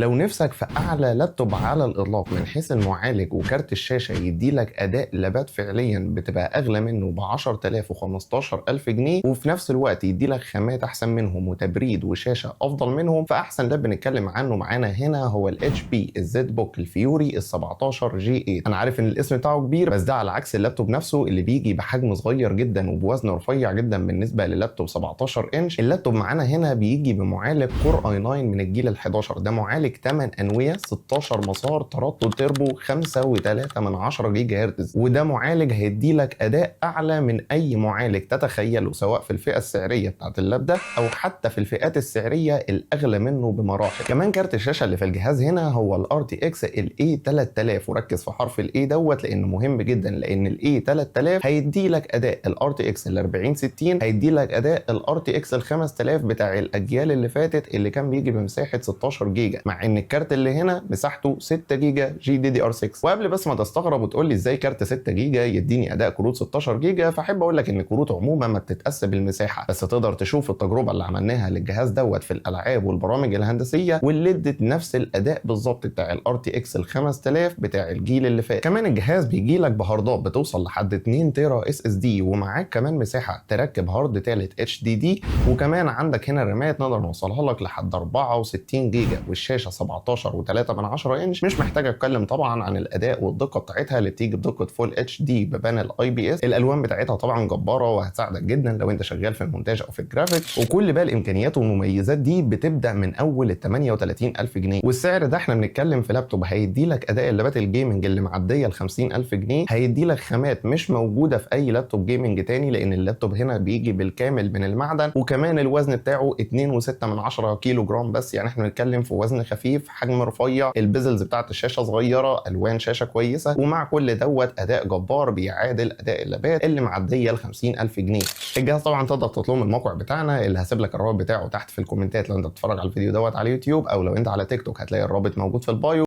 لو نفسك في أعلى لابتوب على الإطلاق من حيث المعالج وكارت الشاشة يديلك أداء لابات فعليا بتبقى أغلى منه ب 10000 و 15000 جنيه، وفي نفس الوقت يديلك خامات أحسن منهم وتبريد وشاشة أفضل منهم، فأحسن لاب بنتكلم عنه معانا هنا هو ال HP ال ZBook ال Fury ال 17 G8. أنا عارف إن الاسم بتاعه كبير، بس ده على عكس اللابتوب نفسه اللي بيجي بحجم صغير جدا وبوزن رفيع جدا بالنسبة للابتوب 17 انش. اللابتوب معانا هنا بيجي بمعالج Core i9 من الجيل ال 11، ده معالج 8 انويه، 16 مسار، تردد تربو 5.3 من 10 جيجا هرتز، وده معالج هيدي لك اداء اعلى من اي معالج تتخيله، سواء في الفئة السعرية بتاعت اللاب ده او حتى في الفئات السعرية الاغلى منه بمراحل. كمان كارت الشاشة اللي في الجهاز هنا هو ال RTX ال A 3000، وركز في حرف ال A دوت لانه مهم جدا، لان ال A 3000 هيدي لك اداء ال RTX ال 4060، هيدي لك اداء ال RTX ال 5000 بتاع الاجيال اللي فاتت اللي كان بيجي بمساحة 16 جيجا، مع ان الكارت اللي هنا مساحته 6 جيجا GDDR 6. وقبل بس ما تستغرب وتقول لي ازاي كارت 6 جيجا يديني اداء كروت 16 جيجا، فاحب اقول لك ان الكروت عموما ما بتتقاس بالمساحه، بس تقدر تشوف التجربة اللي عملناها للجهاز دوت في الالعاب والبرامج الهندسية واللي ادت نفس الاداء بالظبط بتاع ال RTX ال 5000 بتاع الجيل اللي فات. كمان الجهاز بيجي لك بهاردات بتوصل لحد 2 تيرا SSD، ومعاك كمان مساحة تركب هارد ثالث HDD، وكمان عندك هنا الرامات نقدر نوصلها لك لحد 64 جيجا، والشاشه 17.3 من 10 انش. مش محتاج اتكلم طبعا عن الاداء والدقه بتاعتها اللي بتيجي بدقة full HD ب panel IPS. الالوان بتاعتها طبعا جبارة وهتساعدك جدا لو انت شغال في المونتاج او في الجرافيك. وكل بقى الامكانيات والمميزات دي بتبدا من اول ال 38000 جنيه، والسعر ده احنا بنتكلم في لابتوب هيدي لك اداء اللابات ال gaming اللي معدية ال 50000 جنيه، هيدي لك خامات مش موجودة في اي لابتوب gaming تاني، لان اللابتوب هنا بيجي بالكامل من المعدن، وكمان الوزن بتاعه 2.6 من 10 كيلو جرام بس، يعني احنا بنتكلم في وزن خفيف، حجم رفيع، ال bezels بتاعت الشاشة صغيره، الوان شاشة كويسه، ومع كل دوت اداء جبار بيعادل اداء اللابات اللي معدية ال 50000 جنيه. الجهاز طبعا تقدر تطلبه من الموقع بتاعنا اللي هسيب لك الرابط بتاعه تحت في الكومنتات لو انت بتتفرج على الفيديو دوت على اليوتيوب، او لو انت على تيك توك هتلاقي الرابط موجود في ال bio.